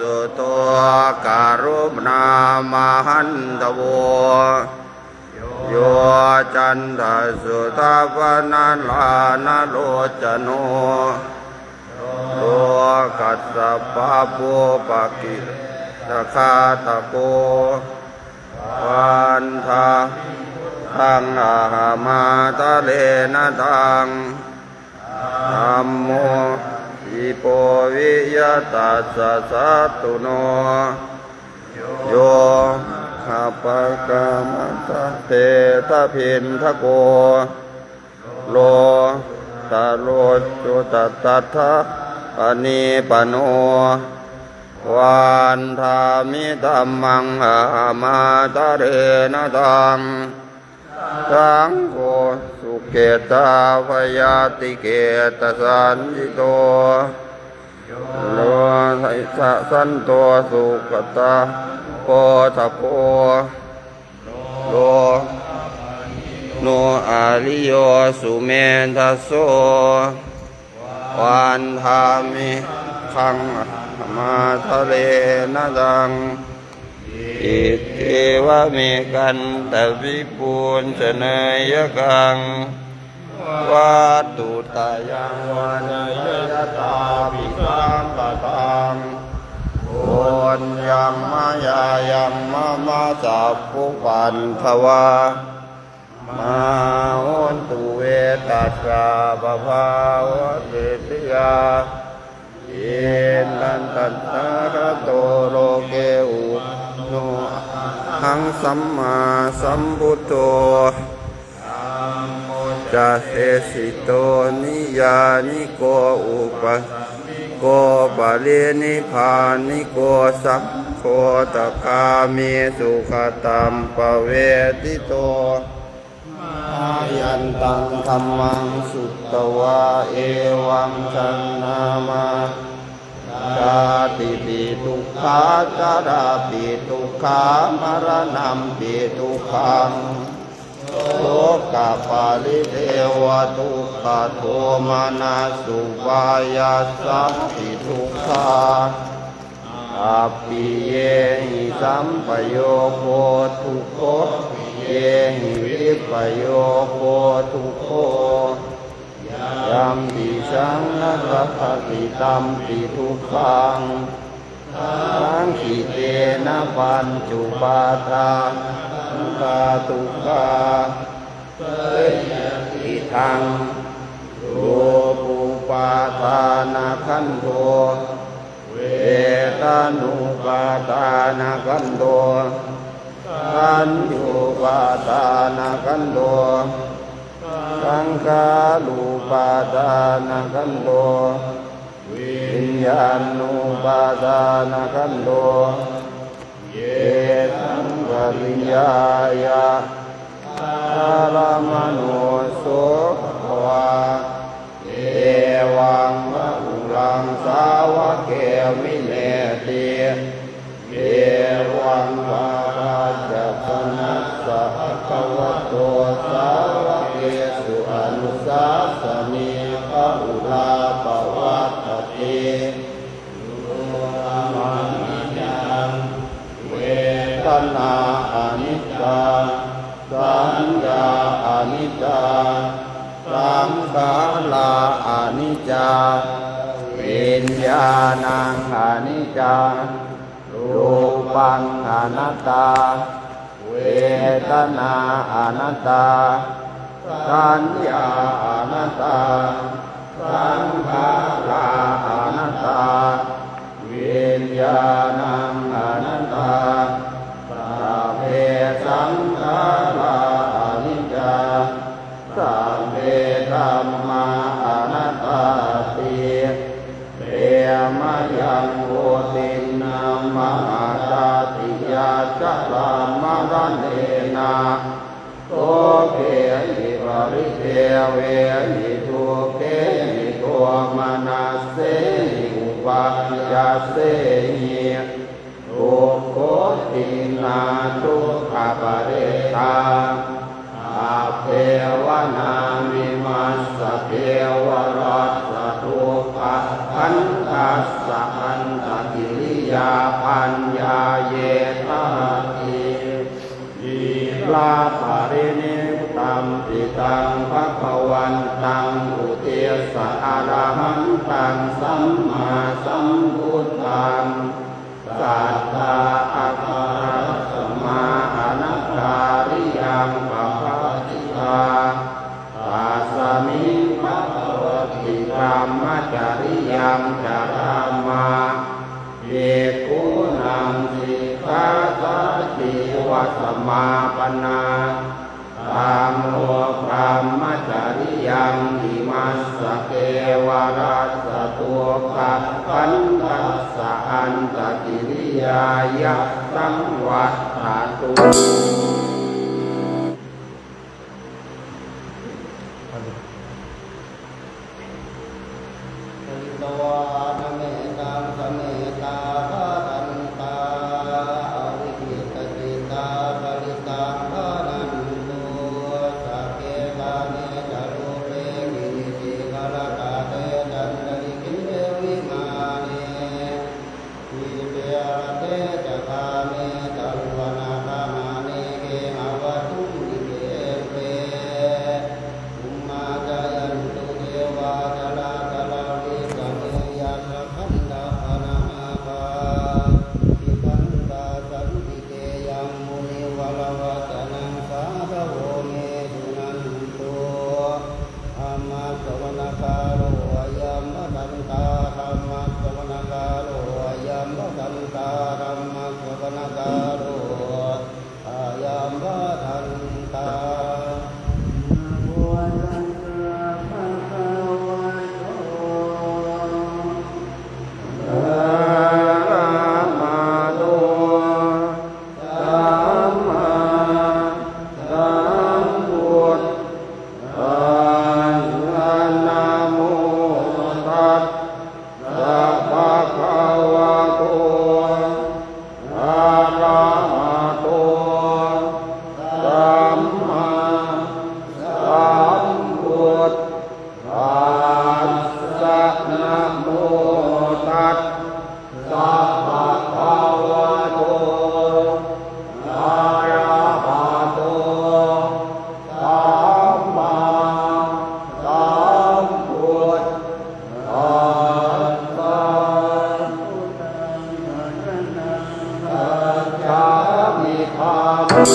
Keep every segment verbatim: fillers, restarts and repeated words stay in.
Suddho karuṇāmahantavo, yo candasudhapanalānalocano, lokassa pāpūpakilesaghātako, vandāmi buddhaṃ ahamādarena taṃ. Dhammo hi bho viya tassa satthuno, yo maggapākamatthasthetapiṇḍako, lokuttaro jutasadhā paṇīpano, vandāmi dhammaṃ ahamādarena taṃ. Saṅgho sukhetabayātiketasañjito, lokasanto sugatānugodhako, lokapālino ariyo sumetthaso, vandāmi buddhaṃ ahamādarena taṃ. Itthivamekaṃ taṃ vibhuṃ janeyyakaṃ, vatthuttayaṃ vaneyyatāpi saṅgataṃ, puññaṃ mayā yaṃ mama sabbupaddavā, mā hontu ve tassa pabhāvaṃ. Itipi so bhagavato loke umāno arahaṃ sammāsambuddho, dhammo ca desito niyyāniko upasa miko parinibbāniko, saṅgho ca gāmi sugatiṃ padisso, mayantaṃ dhammaṃ sutvā evaṃ janāma, jātipi dukkhā jarāpi dukkhā maraṇampi dukkhaṃ, sokaparidevadukkhadomanassupāyāsāpi dukkhā, appiyehi sampayogo dukkho, piyehi vippayogo dukkho, yampicchaṃ na labhati tampi dukkhaṃ, saṅkhittena pañcupādānakkhandhā dukkhā. Seyyathidaṃ, rūpupādānakkhandho, vedanupādānakkhandho, saññāupādānakkhandho, saṅkhārupādānakkhandho, viññāṇupādānakkhandho. Ye saṃ pariññāya saramāno so bhagavā, evaṃ bahulaṃ sāvake vineti, evaṃ bhāvāya panassa bhagavato sāvakesu anusāsanī, bahulā pavattati. Rūpam aniccaṃ, vedanā aniccā, saññā aniccā, saṅkhārā aniccā, viññāṇaṃ aniccaṃ, rūpaṃ anattā, vedanā anattā, saññā anattā, saṅkhārā anattā, viññāṇaṃ anattā, sabbe saṅkhārā aniccā, sabbe dhammā anattāti. Te mayaṃ otiṇṇā mahāsāsiyā, jarāmaraṇena sokehi paridevehi, dukkhehi domanassehi upāyāsehi, dukkhotiṇṇā dukkhaparetā, abbhevanāmi massa kevalassa dukkhakkhandhassa antakiri paññāyetāti. Sīlaparinibbutampi taṃ bhagavantaṃ uddissa arahantaṃ sammāsambuddhaṃ. Satthā āgatasmā anatthāriyaṃ pabbajitā. Tasmiṃ bhagavati brahmacariyaṃ carāma. Bhikkhūnaṃ sikkhāsājīvasamāpannā. Taṃ no brahmacariyaṃ imassa kevalassa dukkhakkhandhassa antakiriyāya saṃvattatu. Pharitvāna mettaṃ samettā bhadantā avikkhittacittā parittaṃ bhaṇantu. Sagge kāme ca rūpe girisikharataṭe cantalikkhe vimāne dīpe raṭṭhe ca gāme taruvanagahane gehavatthumhi khette bhummā cāyantu devā jalathalavisame yakkhagandhabbanāgā tiṭṭhantā santike yaṃ munivaravacanaṃ sādhavo me suṇantu. Dhammassavanakālo ayambhadantā. Dhammassavanakālo ayambhadantā. Dhammassavanakālo ayambhadantā. Namo tassa bhagavato arahato sammāsambuddhassa. Namo tassa bhagavato arahato sammāsambuddhassa. Namo tassa bhagavato arahato sammāsambuddhassa. Gacchāmi. Dhammaṃ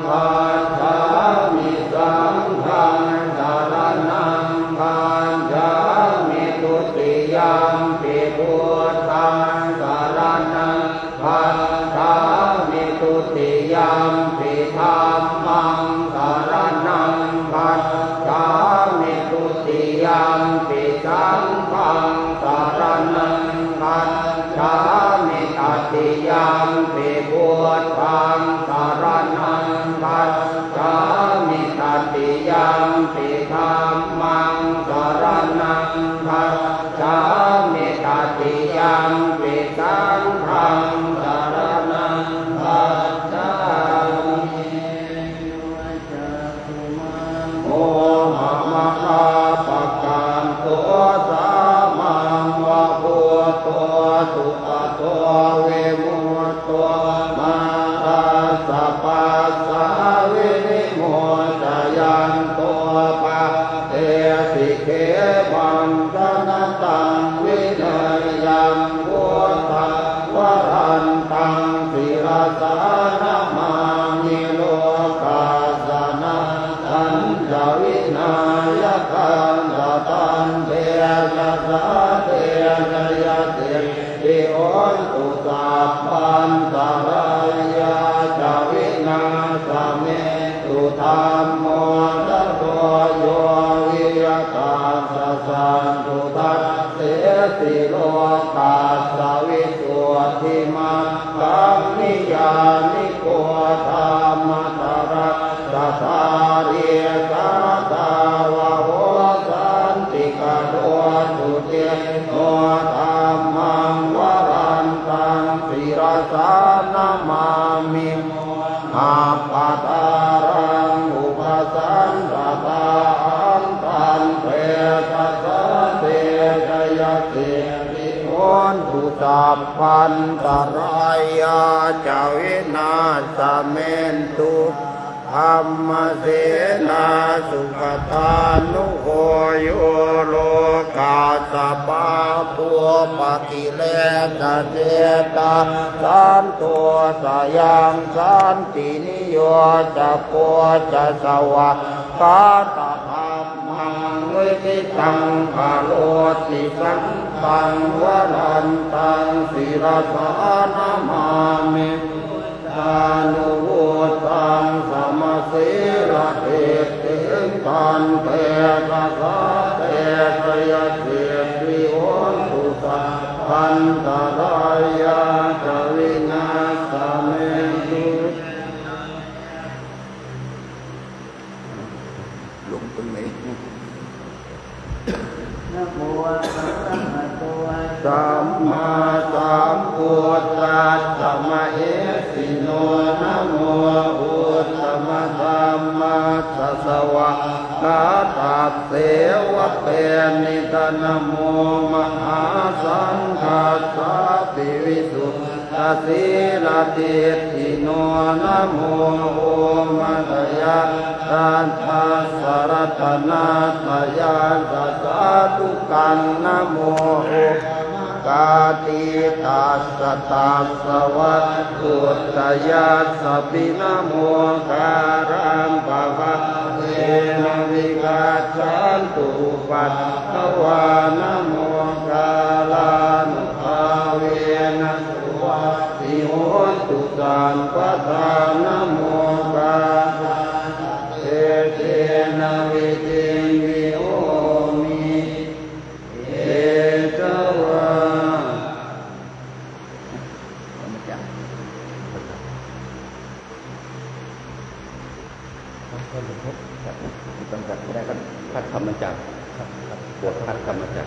saraṇaṃ gacchāmi. Saṅghaṃ saraṇaṃ gacchāmi. Dutiyampi buddhaṃ saraṇaṃ gacchāmi. Dutiyampi dhammaṃ saraṇaṃ gacchāmi. Dutiyampi saṅghaṃ saraṇaṃ gacchāmi. Tatiyampi buddhaṃ saraṇaṃ gacchāmi. Tatiyampi dhammaṃ saraṇaṃ gacchāmi. Tatiyampi saṅghaṃ saraṇaṃ gacchāmi. Mohamalāpakaṭṭho sāmaṃ va buddho sugato vimutto mārassa pāsā vinimocayanto pāpesi khemaṃ janataṃ vineyyaṃ buddhaṃ varantaṃ sirasā namāmi. Lokassa nāthañca vināyakañca tantejasā te jayasiddhi hotu. Sabbantarāyā ca vināsamentu. Dhammo dhajo yo viya tassa satthu dassesi lokassa visuddhimaggaṃ. Niyyāniko dhammadharassa dhārī sātāvaho santikaro suciṇṇo. Dhammaṃ varantaṃ sirasā namāmi mohappadālaṃ upasantadāhaṃ. Tantejasā te jayasiddhi Sabbantarāyā ca vināsamentu. Dhammasenā sugatānugo yo lokassa pāpūpakilesajetā santo sayaṃ santiniyojako ca svākkhātadhammaṃ viditaṃ karoti saṅghaṃ varantaṃ sirasā namāmi. Buddhānubuddhaṃ samasīladiṭṭhiṃ tantejasā te jayasiddhi hotu sabbantarāyā ca vināsamentu. ลงตรงไหน Namo arahato sammāsambuddhassa mahesino. Namo uttamadhammassa svākkhātasseva tenidha. Namo mahāsaṅghassāpi visuddha sīladiṭṭhino. Namo omātyāraddhassa ratanattayassa sādhukaṃ. Namo omakātītassa tassa vatthuttayassapi. Namokārappabhāvena vigacchantu upaddavā. Namokārānubhāvena suvatthi hotu sabbadā. Namokārassa tejena vidhimhi homi tejavā. ต้องจับไม่ได้ก็คัดคำมาจากบทคัดคำมาจาก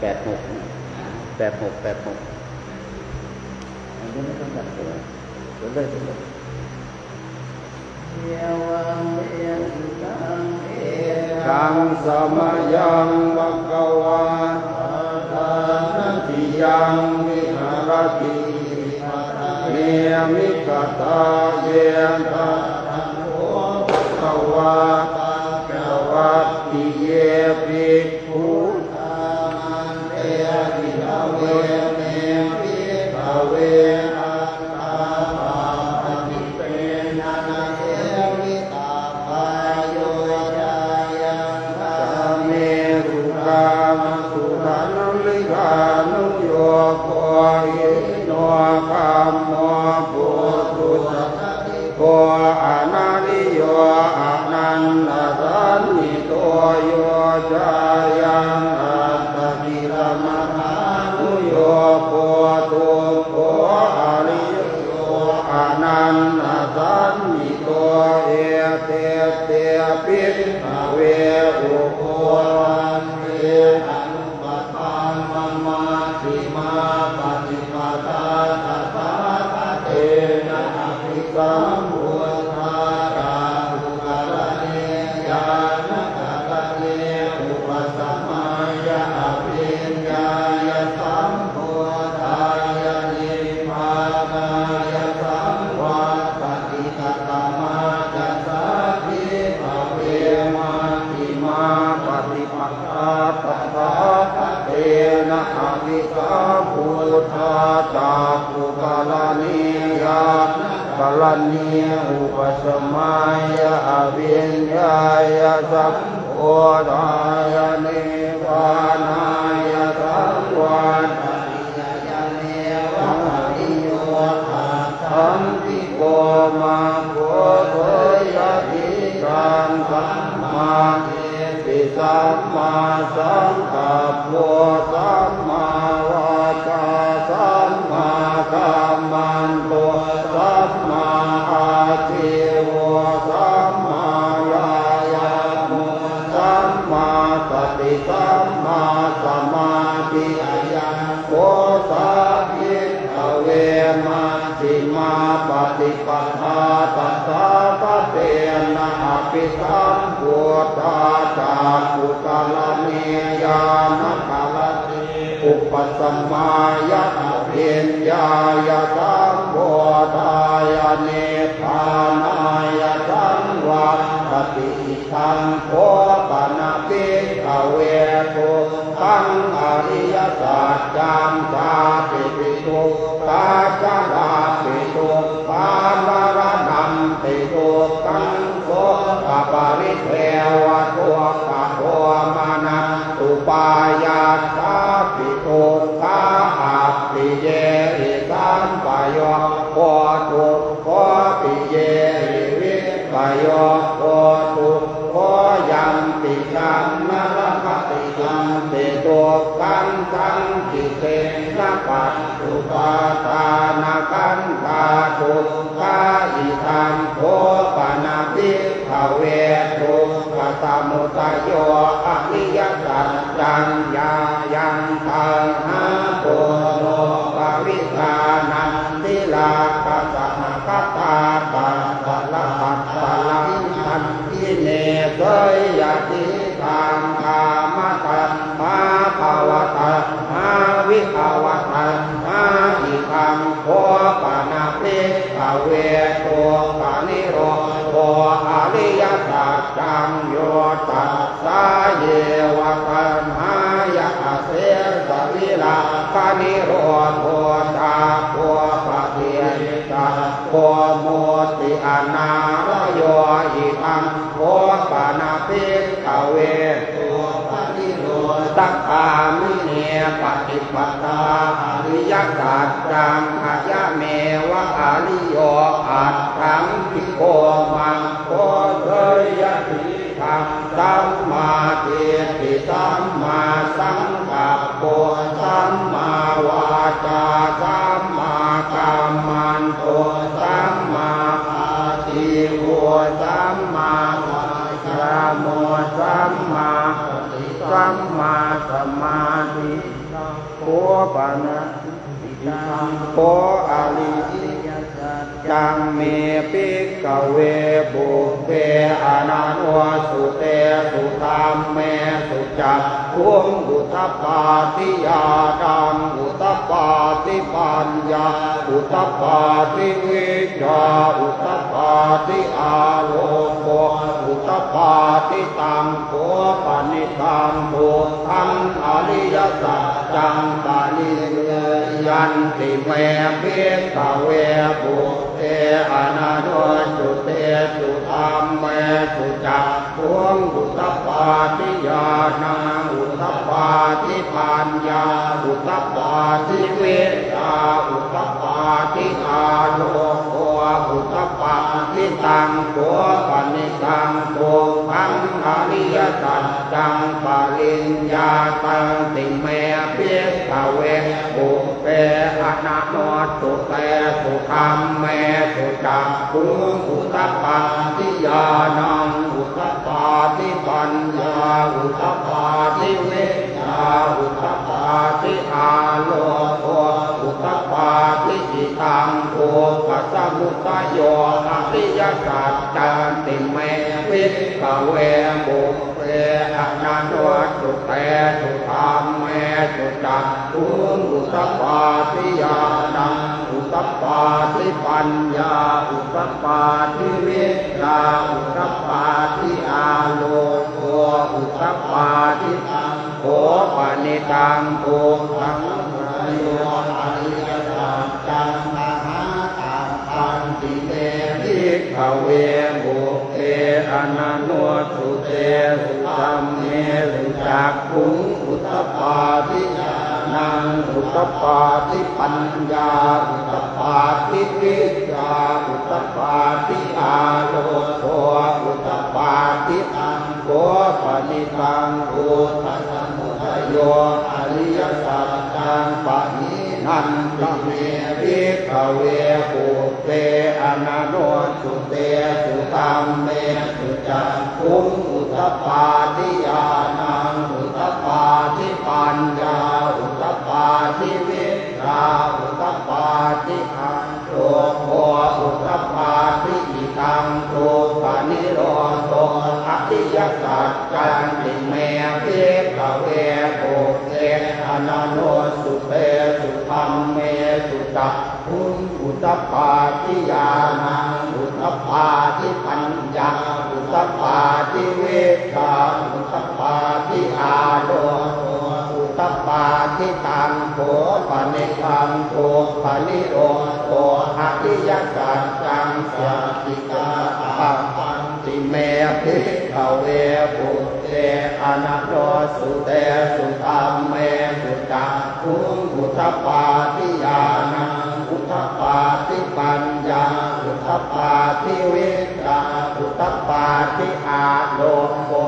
แปดหก แปดหก แปดหก อันนี้ไม่ต้องจับตัว เดี๋ยวเลย Evaṃ me sutaṃ. Ekaṃ samayaṃ bhagavā bārāṇasiyaṃ viharati isipatane migadāye. Tatra kho bhagavā pañcavaggiye bhikkhū Ko anariyo anatthasañhito yo cāyaṃ attakilamathānuyogo dukkho ariyo anatthasañhito. Ete te bhikkhave ubho ante anupagamma majjhimā paṭipadā tathāgatena abhisambuddhā cakkhukaraṇī ñāṇakaraṇī upasamāya abhiññāya sambodhāya nibbānāya saṃvattati. Katamā ca sā bhikkhave majjhimā paṭipadā tathāgatena abhisambuddhā cakkhukaraṇī ñāṇakaraṇī upasamāya abhiññāya sambodhāya nibbānāya saṃvattati. Ayameva ariyo aṭṭhaṅgiko maggo. Seyyathīdaṃ: sammādiṭṭhi sammāsaṅkappo sammāvācā sammākammanto sammāājīvo sammāvāyāmo sammāsati sammāsamādhi. Ayaṃ kho sā bhikkhave majjhimā paṭipadā tathāgatena abhisambuddhā cakkhukaraṇī ñāṇakaraṇī upasamāya abhiññāya sambodhāya nibbānāya saṃvattati. Idaṃ kho pana bhikkhave dukkhaṃ ariyasaccaṃ: jātipi dukkhā jarāpi dukkhā maraṇampi dukkhaṃ sokaparidevadukkhadomanassupāyāsāpi dukkhā appiyehi sampayogo dukkho piyehi vippayogo dukkho yampidaṃ na labhati yanti dukkhaṃ saṅkhittena pañcupādānakkhandhā dukkhā. Idaṃ kho pana bhikkhave dukkhasamudayo ariyasaccaṃ: yāyaṃ taṇhā ponobbhavikā nandirāgasahagatā tatra tatrābhinandinī, seyyathīdaṃ: kāmataṇhā bhavataṇhā vibhavataṇhā. Idaṃ kho pana bhikkhave dukkhanirodho ariyasaccaṃ: yo tassāyeva taṇhāya asesavirāganirodho cāgo paṭinicca smutti anālayo. Idaṃ kho pana bhikkhave dukkhanirodhagāminī paṭipadā ariyasaccaṃ: ayameva ariyo aṭṭhaṅgiko maggo, seyyathīdaṃ: sammādiṭṭhi sammāsaṅkappo sammāvācā sammākammanto sammāājīvo sammāvāyāmo sammāsati sammāsamādhi. Idaṃ kho pana idaṃ kho ariyasaccaṃ me bhikkhave pubbe ananussutesu dhammesu cakkhuṃ udapādi ñāṇaṃ udapādi paññā udapādi vijjā udapādi āloko udapādi. Taṃ kho panidaṃ dukkhaṃ ariyasaccaṃ pariññeyyanti me bhikkhave pubbe ananussutesu dhammesu cakkhuṃ udapādi ñāṇaṃ udapādi paññā udapādi vijjā udapādi āloko udapādi. Taṃ kho panidaṃ dukkhaṃ ariyasaccaṃ pariññātanti me bhikkhave pubbe ananussutesu dhammesu cakkhuṃ udapādi ñāṇaṃ udapādi paññā udapādi vijjā udapādi āloko udapādi. Idaṃ dukkhasamudayo ariyasaccanti me bhikkhave pubbe ananussutesu dhammesu cakkhuṃ udapādi ñāṇaṃ udapādi paññā udapādi vijjā udapādi āloko udapādi. Taṃ kho panidaṃ dukkhasamudayo ariyasaccaṃ pahātabbanti me bhikkhave pubbe ananussutesu dhammesu cakkhuṃ udapādi ñāṇaṃ udapādi paññā udapādi vijjā udapādi āloko udapādi. Taṃ kho panidaṃ dukkhasamudayo ariyasaccaṃ pahīnanti me bhikkhave pubbe ananussutesu dhammesu cakkhuṃ udapādi ñāṇaṃ udapādi paññā udapādi vijjā udapādi āloko udapādi. Idaṃ dukkhanirodho ve pubbe ananussutesu dhammesu cakkhuṃ udapādi ñāṇaṃ udapādi paññā udapādi vijjā udapādi āloko udapādi. Taṃ kho panidaṃ dukkhanirodho ariyasaccaṃ sacchikātabbanti me bhikkhave pubbe ananussutesu dhammesu cakkhuṃ udapādi ñāṇaṃ udapādi paññā udapādi vijjā udapādi āloko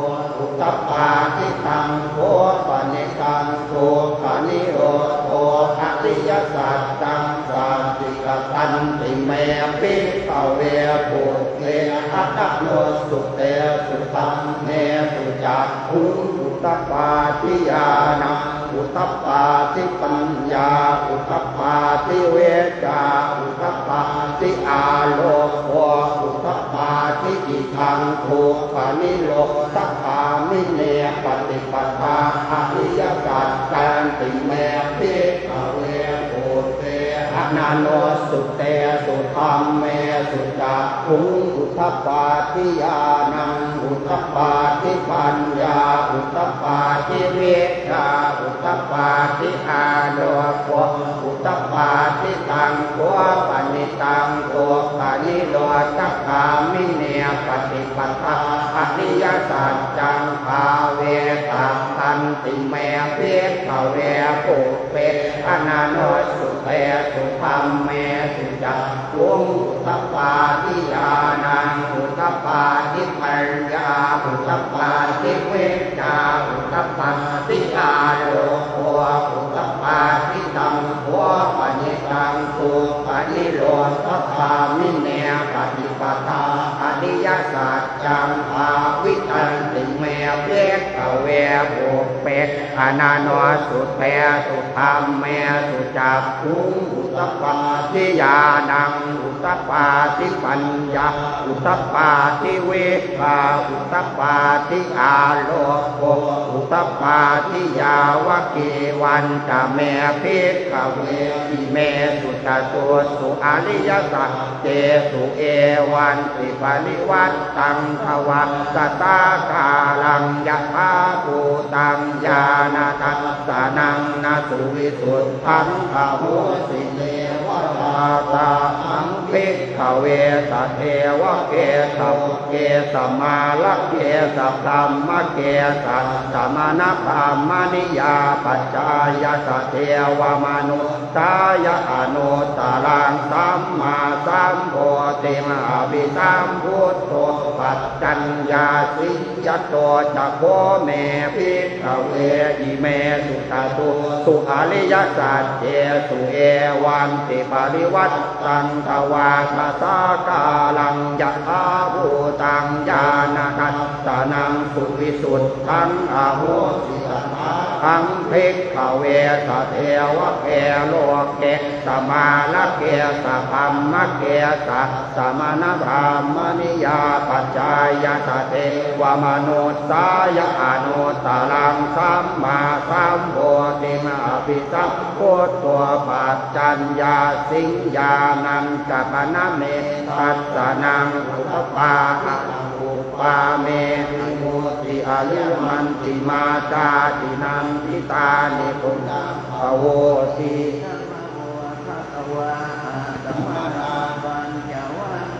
udapādi. Taṃ kho panidaṃ dukkhanirodho ariyasaccaṃ sacchikatanti me bhikkhave pubbe ananussutesu dhammesu cakkhuṃ udapādi ñāṇaṃ udapādi paññā udapādi vijjā udapādi āloko udapādi. Idaṃ dukkhanirodhagāminī paṭipadā ariyasaccanti me bhikkhave pubbe ananussutesu dhammesu cakkhuṃ udapādi ñāṇaṃ udapādi paññā udapādi vijjā udapādi āloko udapādi. Taṃ kho panidaṃ dukkhanirodhagāminī paṭipadā ariyasaccaṃ bhāvetabbanti me bhikkhave pubbe ananussutesu dhammesu cakkhuṃ udapādi ñāṇaṃ udapādi paññā udapādi vijjā udapādi āloko udapādi. Taṃ kho panidaṃ dukkhanirodhagāminī paṭipadā ariyasaccaṃ bhāvitanti me bhikkhave pubbe ananussutesu dhammesu cakkhuṃ udapādi ñāṇaṃ udapādi paññā udapādi vijjā udapādi āloko udapādi. Yāvakīvañca me bhikkhave imesu catūsu ariyasaccesu evantiparivaṭṭaṃ dvādasākāraṃ yathābhūtaṃ ñāṇadassanaṃ na suvisuddhaṃ ahosi neva. Tātā haṃ bhikkhave sadevake savake samārake sabrahmake sassamaṇabrāhmaṇiyā pajāya sadevamanussāya anuttaraṃ sammāsambodhiṃ abhisambuddho paccaññāsiṃ. Yato ca kho me bhikkhave imesu catūsu ariyasaccesu evantiparivaṭṭaṃ dvādasākāraṃ yathābhūtaṃ ñāṇadassanaṃ suvisuddhaṃ ahosi, tathāhaṃ bhikkhave sadevake loke samārake sabrahmake sassamaṇabrāhmaṇiyā pajāya sadevamanussāya anuttaraṃ sammāsambodhiṃ abhisambuddho paccaññāsiṃ. Ñāṇañca pana me dassanaṃ udapāhaṃ, uppā me vimutti, ariyamantimā jāti, nanditāni punabbhavoti.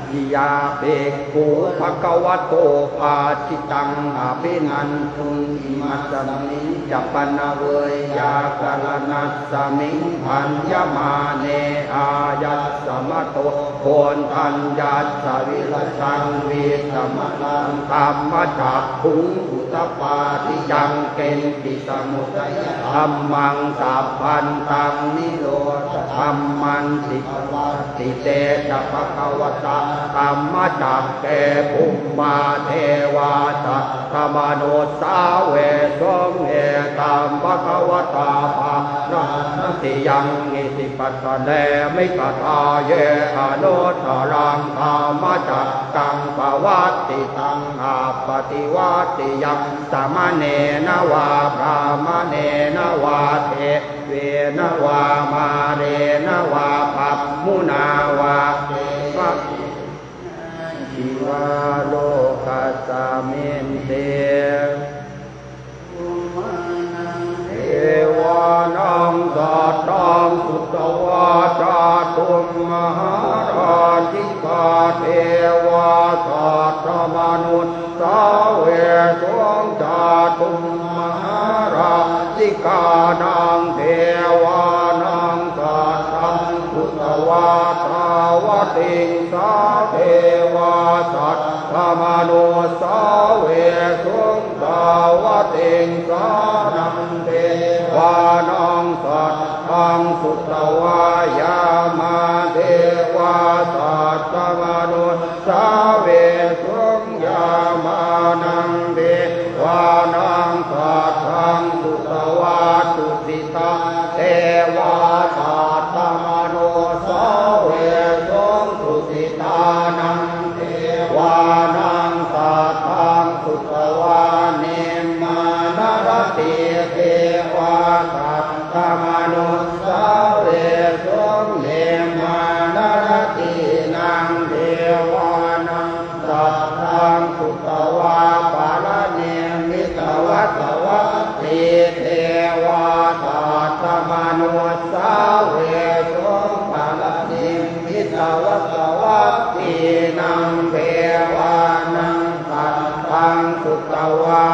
Itiyaṃ bhikkhū bhagavato bhāsitaṃ abhinanduṃ. Imasmiñca pana veyyākaraṇasmiṃ bhaññamāne āyasmato koṇḍaññassa virajaṃ vītamalaṃ dhammacakkhuṃ udapādi: yaṃ kinci samudayadhammaṃ sabbantaṃ nirodhadhammanti. Pavattite ca bhagavatā dhammacakke bhummā devā saddamanussāvesuṃ: etaṃ bhagavatā bārāṇa tiyaṃ isipatane migadāye anuttaraṃ dhammacakkaṃ pavattitaṃ appaṭivattiyaṃ samaṇena vā brāhmaṇena vā devena vā mārena vā brahmunā vā devā iva lokasminti. Devānaṃ saddaṃ sutvā cātummahārājikā devā saddamanussāvesuṃ. Cātummahārājikānaṃ devānaṃ saddaṃ sutvā tāvatiṃsā devā saddamanussāvesuṃ. Tāvatiṃsānaṃ devānaṃ saddaṃ sutvā yāmā devā saddamanussāvesuṃ. Yāmānaṃ devānaṃ saddaṃ sutvā tusitā devā saddamanussāvesuṃ. Tusitānaṃ devānaṃ saddaṃ sutvā nimmānaratī devā saddamanussāvesuṃ. Nimmānaratīnaṃ devānaṃ saddaṃ sutvā paranimmitavasavattī devā saddamanussāvesuṃ. Paranimmitavasavattīnaṃ devānaṃ saddaṃ sutvā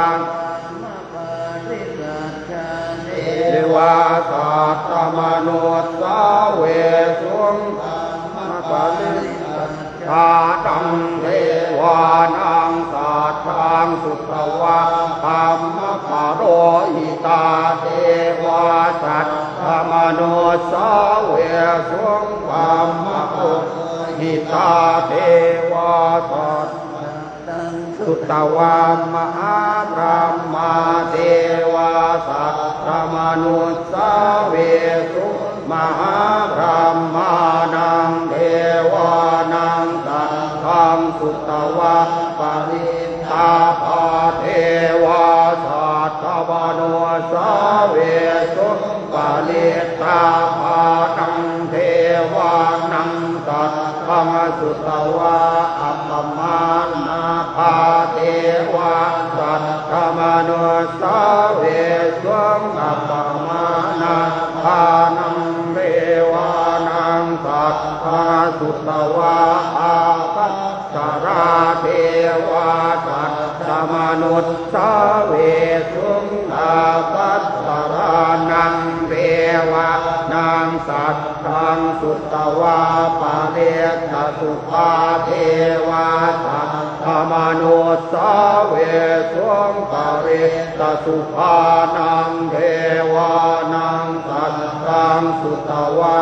devā saddamanussāvesuṃ. Brahmapārisajjānaṃ devānaṃ saddaṃ sutvā brahmapurohitā devā saddamanussāvesuṃ. Brahmapurohitā devā saddaṃ sutvā mahābrahmā devā saddamanussāvesuṃ. Mahābrahmānaṃ devānaṃ saddaṃ sutvā parittābhā devā saddamanussāvesuṃ. Parittābhānaṃ devānaṃ saddaṃ sutvā appamāṇābhā devā saddamanussāvesuṃ. Appamāṇābhānaṃ devānaṃ saddaṃ sutvā ābhassarā devā saddamanussāvesuṃ. Ābhassarānaṃ devānaṃ saddaṃ sutvā parittasubhā devā saddamanussāvesuṃ. Parittasubhānaṃ devānaṃ saddaṃ sutvā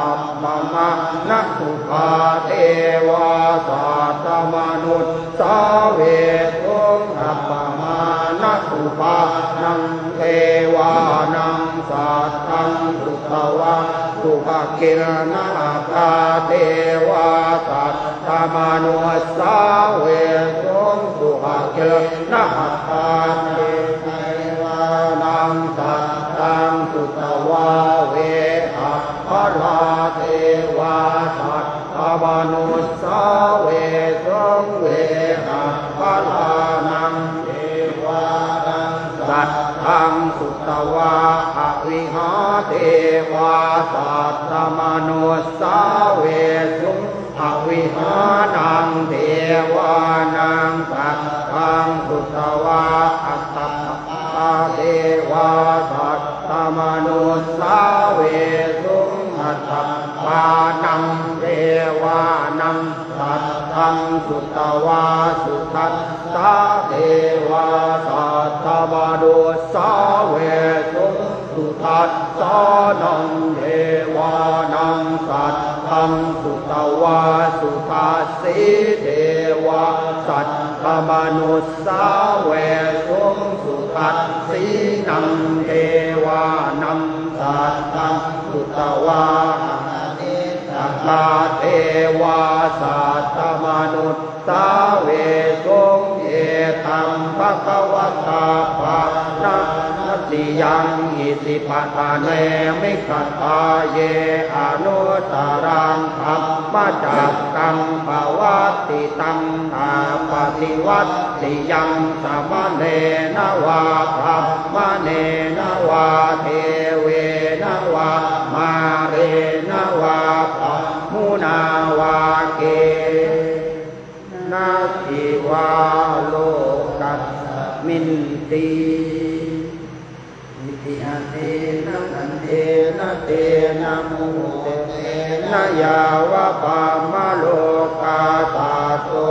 appamāṇasubhā devā saddamanussāvesuṃ. Appamāṇasubhānaṃ devānaṃ saddaṃ sutvā subhakiṇhakā devā saddamanussāvesuṃ. Subhakiṇhakā devānaṃ saddaṃ sutvā vehapphalā devā saddamanussāvesuṃ. Vehapphalānaṃ devānaṃ saddaṃ sutvā avihā devā saddamanussāvesuṃ. Avihānaṃ devānaṃ saddaṃ sutvā atappā devā saddamanussāvesuṃ. Atappānaṃ devānaṃ saddaṃ sutvā sudassā devā saddamanussāvesuṃ. Sudassānaṃ devānaṃ saddaṃ sutvā sudassī devā saddamanussāvesuṃ. Sudassīnaṃ devānaṃ saddaṃ tvā akaniṭṭhakā devā saddamanussāvesuṃ: Etambhagavatā bārāṇasiyaṃ isipatane migadāye anuttaraṃ dhammacakkaṃ pavattitaṃ appaṭivattiyaṃ samaṇena vā brāhmaṇena vā devena vā mārena vā brahmunā vā kenaci vā lokasminti. Itiha tena khandhena tena muhuttena yāva brahmalokā saddo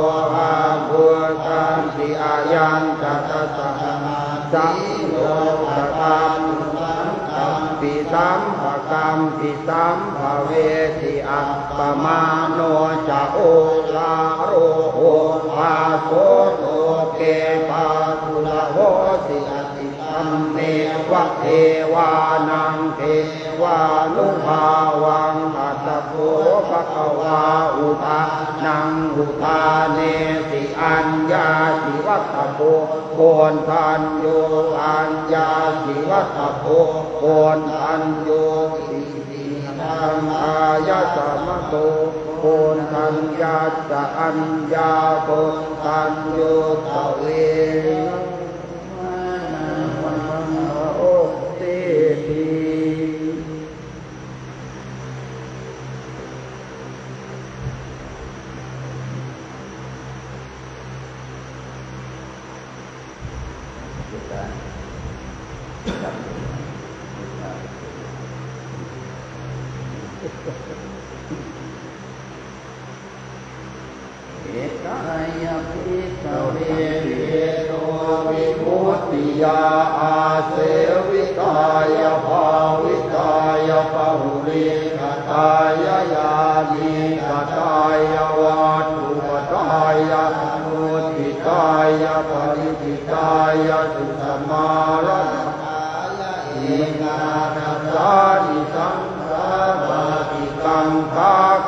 abbhuggacchi. Ayañca dasasahassī lokadhātu saṅkampi sampakampi sampavesi. Appamāṇo ca oḷāro obhāso loke pāturahosi ati dhammeva devānaṃ devānubhāvaṃ. Atha kho bhagavā udānaṃ udānesi: Aññāsi vata bho koṇḍañño, aññāsi vata bho koṇḍañño, iti hidaṃ āyasmato koṇḍaññassa aññākoṇḍañño dvena samānā vata hotīti. Ettāya bhikkhave heto vimuttiyā āsevitāya bhāvitāya bahulīkatāya yānīkatāya vatthukatāya anuṭṭhitāya paṇidhitāya susamāraddhāya ekādasāni saṃsārāṭikaṃ.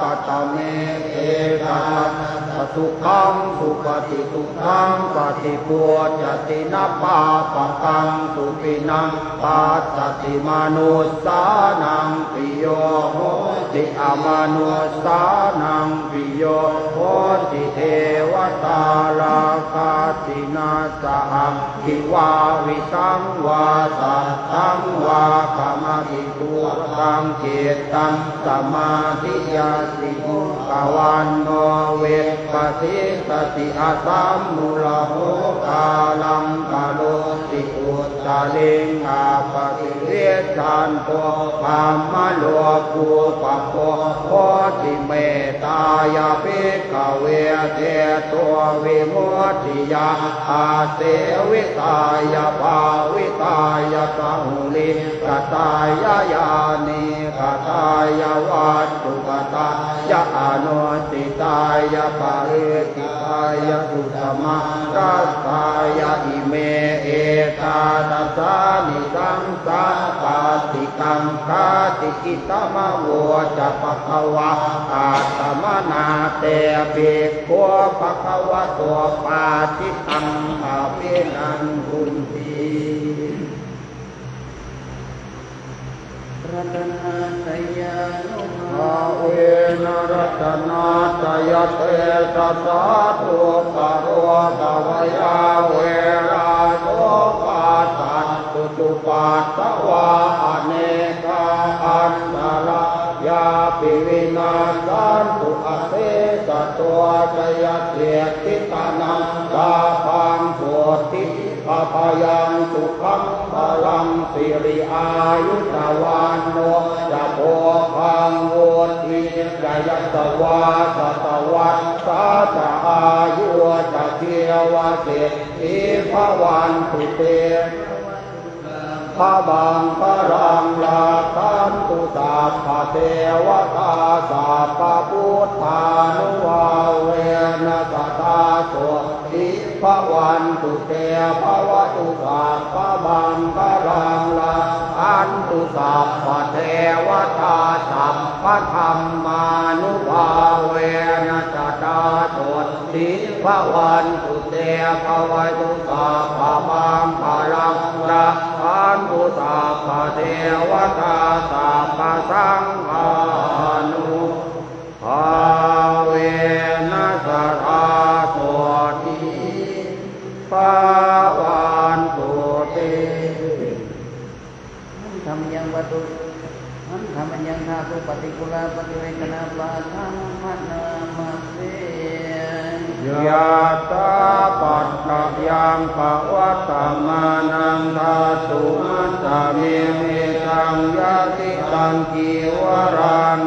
Katame ekādasa? Sukhaṃ supati, sukhaṃ paṭibujjhati, na pāpakaṃ supinaṃ passati, manussānaṃ piyo hoti, amanussānaṃ piyo hoti, devatā rakkhanti, nāssa aggi vā visaṃ vā satthaṃ vā kamati, tuvaṭaṃ cittaṃ samādhiyati, mukhavaṇṇo vippasīdati, asammūḷho kālaṃ karoti, uttariṃ appaṭivijjhanto brahmalokūpago hoti. Mettāya bhikkhave heto vimuttiyā āsevitāya bhāvitāya bahulī katāya yānīkatāya vatthukatāya anuṭṭhitāya paṇidhitāya susamāraddhāya. Ime ekādasāni saṃsārāṭikaṃ kāti. Idamavoca bhagavā. Attamanā te bhikkhū bhagavato bhāsitaṃ abhinandunti. Ratanattayānubhāvena ratanattayatejasā dukkharogabhayā verā sokā sattu cupaddavā anekā antarāyāpi vinassantu asesato. Jayasiddhi dhanaṃ lābhaṃ sotthi bhāgyaṃ sukhaṃ balaṃ siri āyu ca vaṇṇo ca bhogaṃ vuḍḍhī ca yasavā satavassā ca āyū ca jīvasiddhī bhavantu te. Bhavatu sabbamaṅgalaṃ rakkhantu sabbadevatā sabbabuddhānubhāvena sadā sotthī bhavantu te. Bhavatu sabbamaṅgalaṃ rakkhantu sabbadevatā sabbasaṅghānubhāvena sadā sotthī bhavantu te. Handa mayaṃ patu, handa mayaṃ dhātupaṭikulappaṭivekkhaṇapāṭhaṃ bhaṇāma se. Yathāpaccayaṃ pavattamānaṃ dhātumatthamevetaṃ yadidaṃ cīvaraṃ,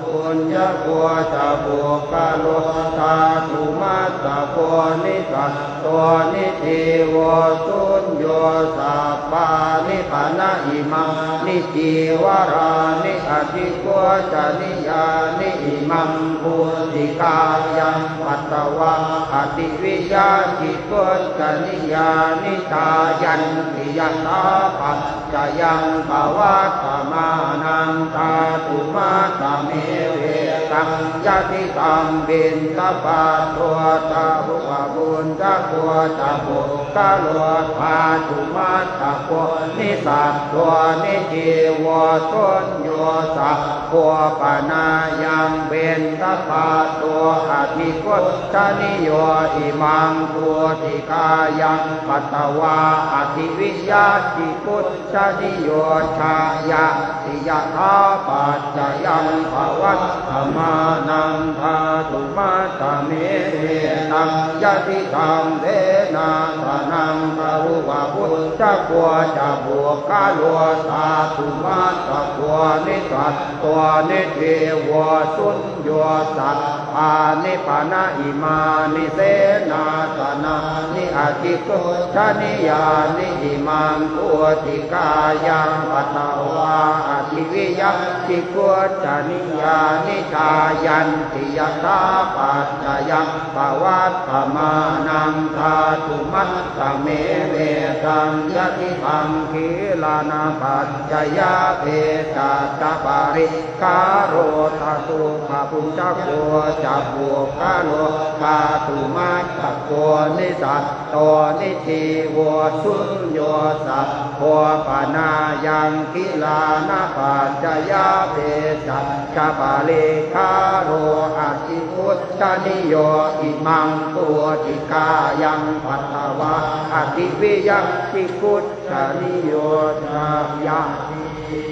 bhuñjako ca puggalo dhātumattako nisatto nijjīvo suñño, sabbāni pana imāni cīvarāni adhiggocanīyāni, imaṃ mūsikāyaṃ patvā ativiya jigucchanīyāni jāyanti. Yathāpaccayaṃ pavattamānaṃ dhātumatthamevetaṃ yadidaṃ piṇḍapāto ca rukkabhuñjako ca puggalo dhātumattako nisatto nijjīvo suñño, sabbo panāyaṃ piṇḍapāto adhigucchanīyo, imaṃ mūsikāyaṃ patvā ativiya jigucchanīyo jāyanti. Yathāpaccayaṃ pavattamānaṃ dhātumatthamevetaṃ yadidaṃ senāsanaṃ ca rukkabhuñjako ca puggalo dhātumattako nisatto nijjīvo suñño, sabbāni pana imāni senāsanāni adhigucchanīyāni, imaṃ mūsikāyaṃ patvā ativiya jigucchanīyāni jāyanti. Yathāpaccayaṃ pavattamānaṃ dhātumatthamevetaṃ yadidaṃ gilānapaccayabhesajjaparī galo ca rukkabhuñjako ca puggalo dhātumattako nisatto nijjīvo suñño, sabbo panāyaṃ gilānapaccayabhesajjaparī galo adhigucchanīyo, imaṃ mūsikāyaṃ patvā ativiya jigucchanīyo jāyanti.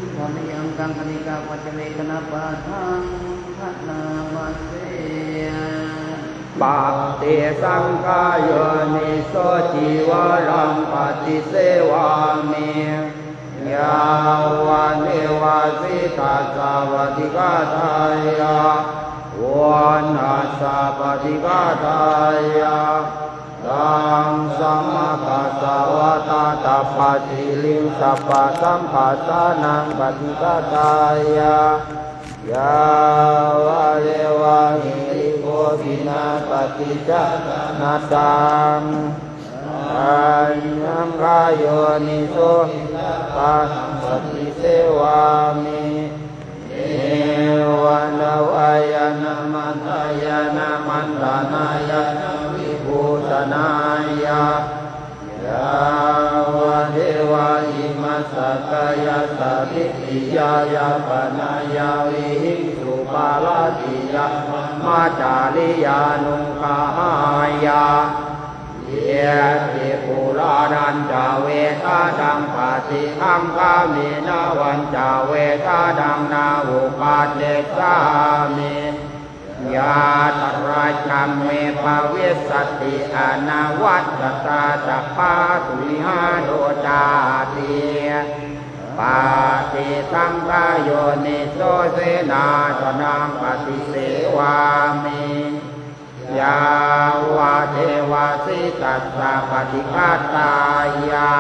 Handa mayaṃ kaṅkhalikanapaccavekkhaṇapāṭhaṃ bhaṇāma se. Paṭisaṅkhā yoniso cīvaraṃ paṭisevāmi, yāvadeva sītassa paṭighātāya, uṇhassa paṭighātāya, ḍaṃsamakasavātātapasiriṃsapasamphassānaṃ paṭighātāya, yāvadeva hirikopinapaṭicchādanatthaṃ. Pañcaṅkhā yoniso piṇḍapātaṃ paṭisevāmi, neva davāya na madāya na maṇḍanāya na vibhūsanāya, yāvadeva imassa kāyassa ṭhitiyā yāpanāya vihiṃsūparatiyā brahmacariyānuggahāya, iti purāṇañca vedanaṃ paṭihaṅkhāmi navañca vedanaṃ na uppādessāmi, yātrājaṃ me bhavissati anavajjatā ca phāsuvihāro cāti. Paṭisaṅkhā yoniso senāsanaṃ paṭisevāmi, yāvadeva sītassa paṭighātāya,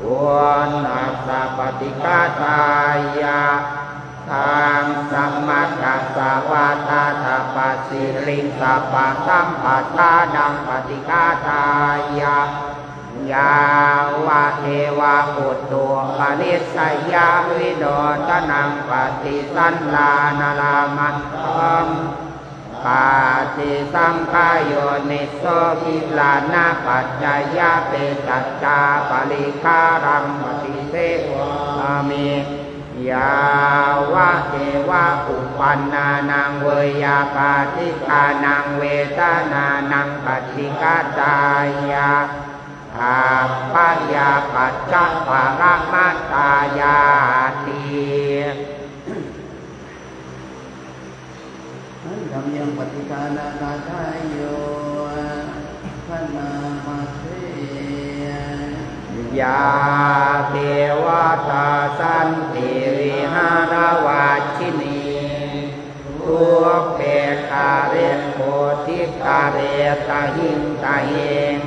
uṇhassa paṭighātāya, ḍaṃsamakasavātātapasiriṃsapasamphassānaṃ paṭighātāya, yāvadeva utuparissayavinodanaṃ paṭisallānārāmatthaṃ. paṭisaṅkhā yoniso gilānapaccayabhesajjaparikkhāraṃ paṭisevāmi, yāvadeva uppannānaṃ veyyābādhikānaṃ vedanānaṃ paṭighātāya, abyāpajjhaparamatāyāti. Handa mayaṃ paṭiggaṇhagāthāyo bhaṇāma se. Yā devatā santi vihāravāsinī, pubbe kāle bodhighare tahiṃ tahiṃ,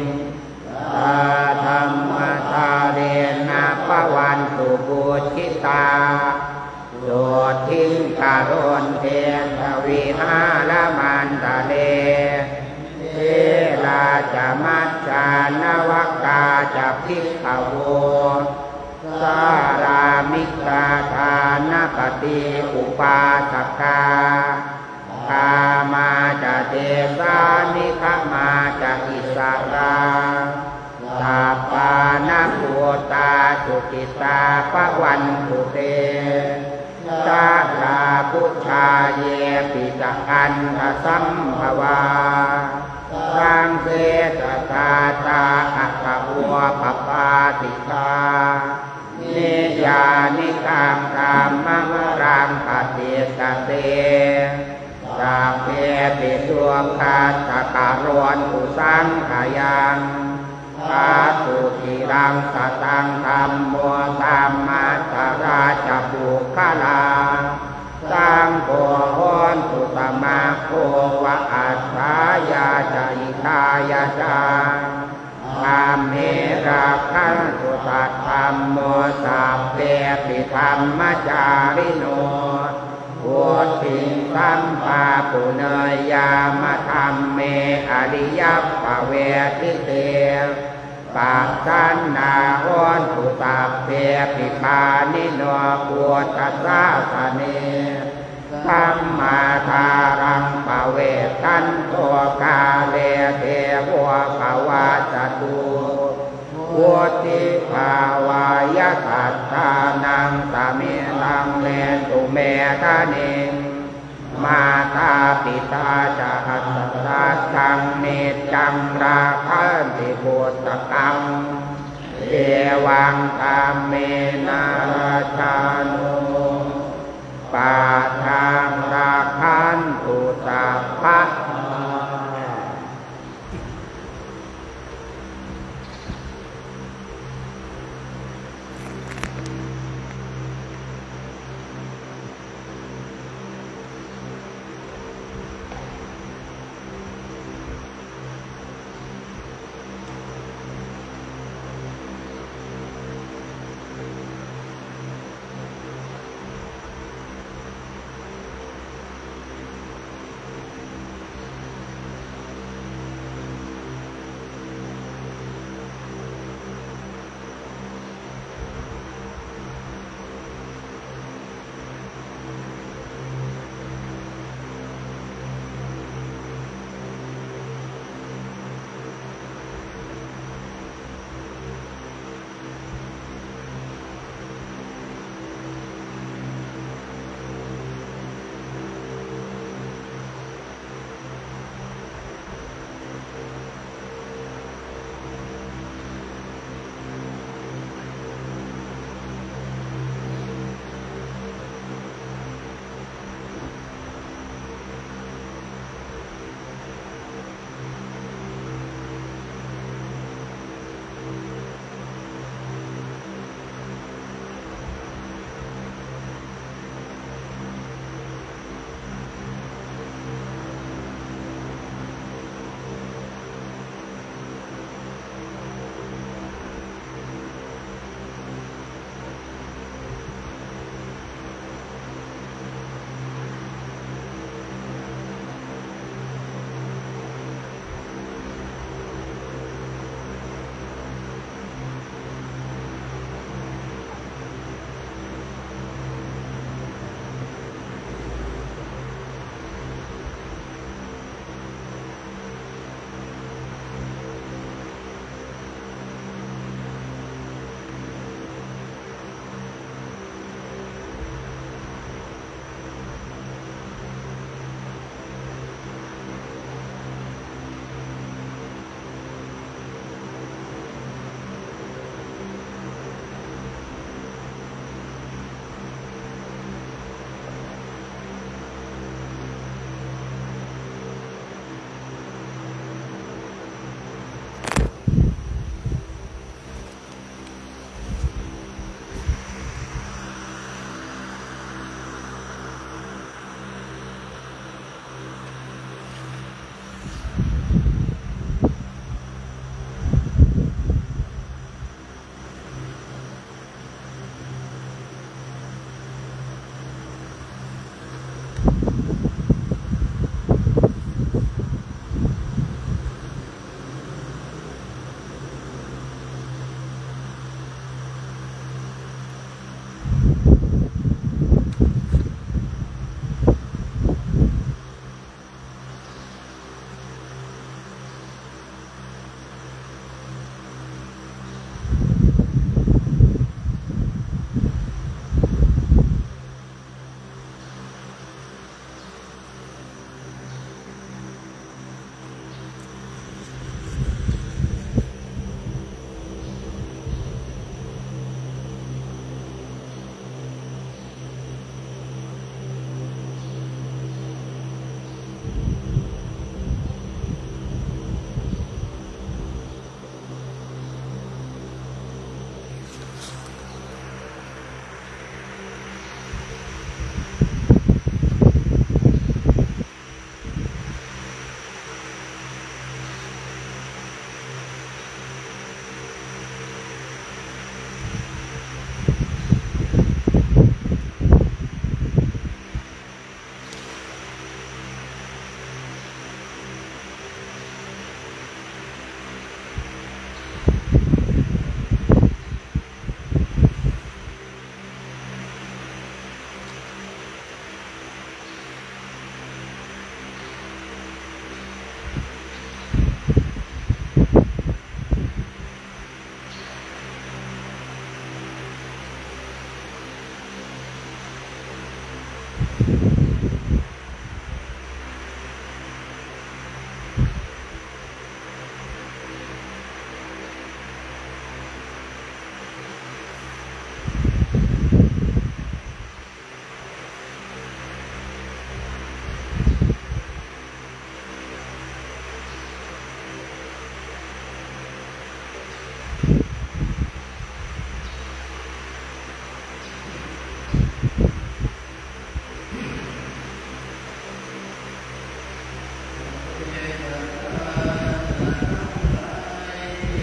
tā dhammadānena bhavantu pūjitā, sotthiṃ karontedha vihāramaṇḍale. Therā ca majjhā navakā ca bhikkhavo, sārāmikā dānapatī upāsakā, gāmā ca desā nigamā ca issarā, sappāṇabhūtā sukhitā bhavantu te. Jalābujā yepi ca aṇḍasambhavā, saṃsedajātā athavopapātikā, niyyānikaṃ dhammavaraṃ paṭicca te, sabbepi dukkhassa karontu saṅkhayaṃ. Ṭhātu ciraṃ sataṃ dhammo, dhammaddharā ca puggalā, saṅgho hotu samaggo va, atthāya ca hitāya ca. Amhe rakkhatu saddhammo, sabbepi dhammacārino, vuḍḍhiṃ sampāpuṇeyyāma, dhamme ariyappavedite. Pasannā hontu sabbepi, pāṇino buddhasāsane. Sammādhāraṃ pavecchanto, kāle devo pavassatu. Vuḍḍhibhāvāya sattānaṃ, samiddhaṃ netu medaniṃ. Mātā pitā ca atrajaṃ, niccaṃ rakkhanti puttakaṃ. Evaṃ dhammena rājāno, pajaṃ rakkhantu sabbadā.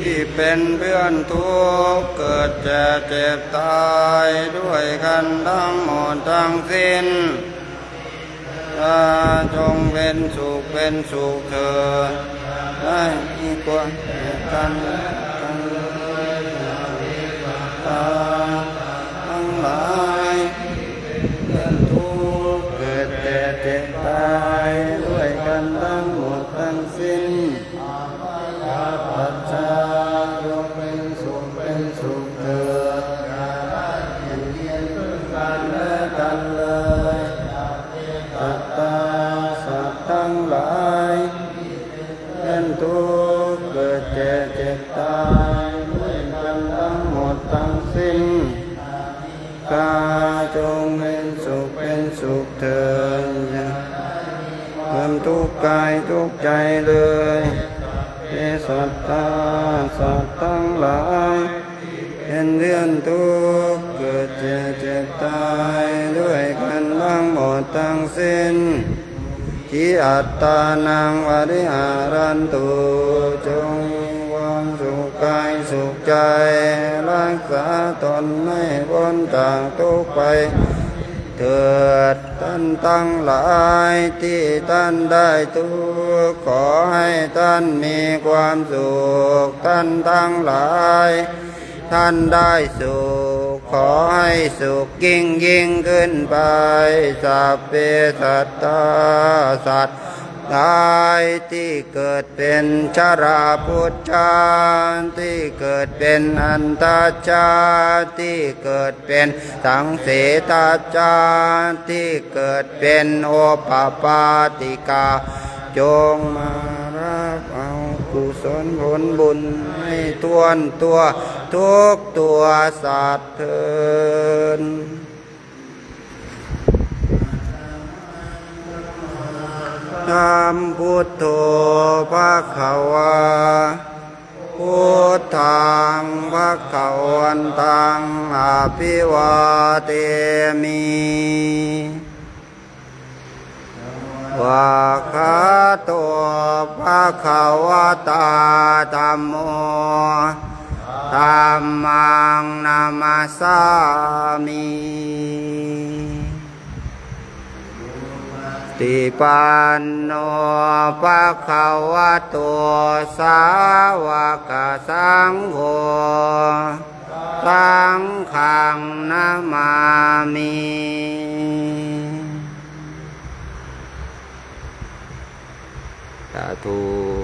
ที่เป็นเพื่อนทุกข์เกิดแก่เจ็บตายด้วยกันทั้งหมดทั้งสิ้น จงเป็นสุขเป็นสุขเถิด ให้มีความแก่กันและกันเลย สัพเพสัตตา ทั้งหลาย เป็นทุกข์เกิดแก่เจ็บตายด้วยกันทั้งหมดทั้งสิ้น อัพยาปัชชา จงเป็นสุขเป็นสุขเถิด อย่าได้เบียดเบียนซึ่งกันและกันเลย สัตตา สัตว์ทั้งหลาย เป็นทุกข์เกิดแก่เจ็บตายด้วยกันทั้งหมดทั้งสิ้น ข้าจงเป็นสุขเป็นสุขเถิด อย่าความทุกข์กายทุกข์ใจเลย สัพเพสัตตา สัตว์ทั้งหลาย เป็นเพื่อนทุกข์เกิดแก่เจ็บตายด้วยกันทั้งหมดทั้งสิ้น Sukhī attānaṃ pariharantu จงมีความสุขกายสุขใจ รักษาตนให้พ้นจากทุกข์ภัยเถิด ท่านทั้งหลายที่ท่านได้ทุกข์ ขอให้ท่านมีความสุข ท่านทั้งหลาย ท่านได้สุข ขอให้สุขยิ่งยิ่งขึ้นไป Sabbe sattā สัตว์ทั้งหลายที่เกิดเป็นชราพุชชา ที่เกิดเป็นอัณฑชา ที่เกิดเป็นสังเสทชา ที่เกิดเป็นโอปปาติกา จงมารับเอากุศลผลบุญให้ถ้วนทั่วทุกตัวสัตว์เถิด Saddhammaṃ buddho bhagavā, buddhaṃ bhagavantaṃ abhivādemi. Svākkhāto bhagavatā dhammo, dhammaṃ namassāmi. Supaṭipanno bhagavato sāvakasaṅgho, saṅghaṃ namāmi. Sādhu.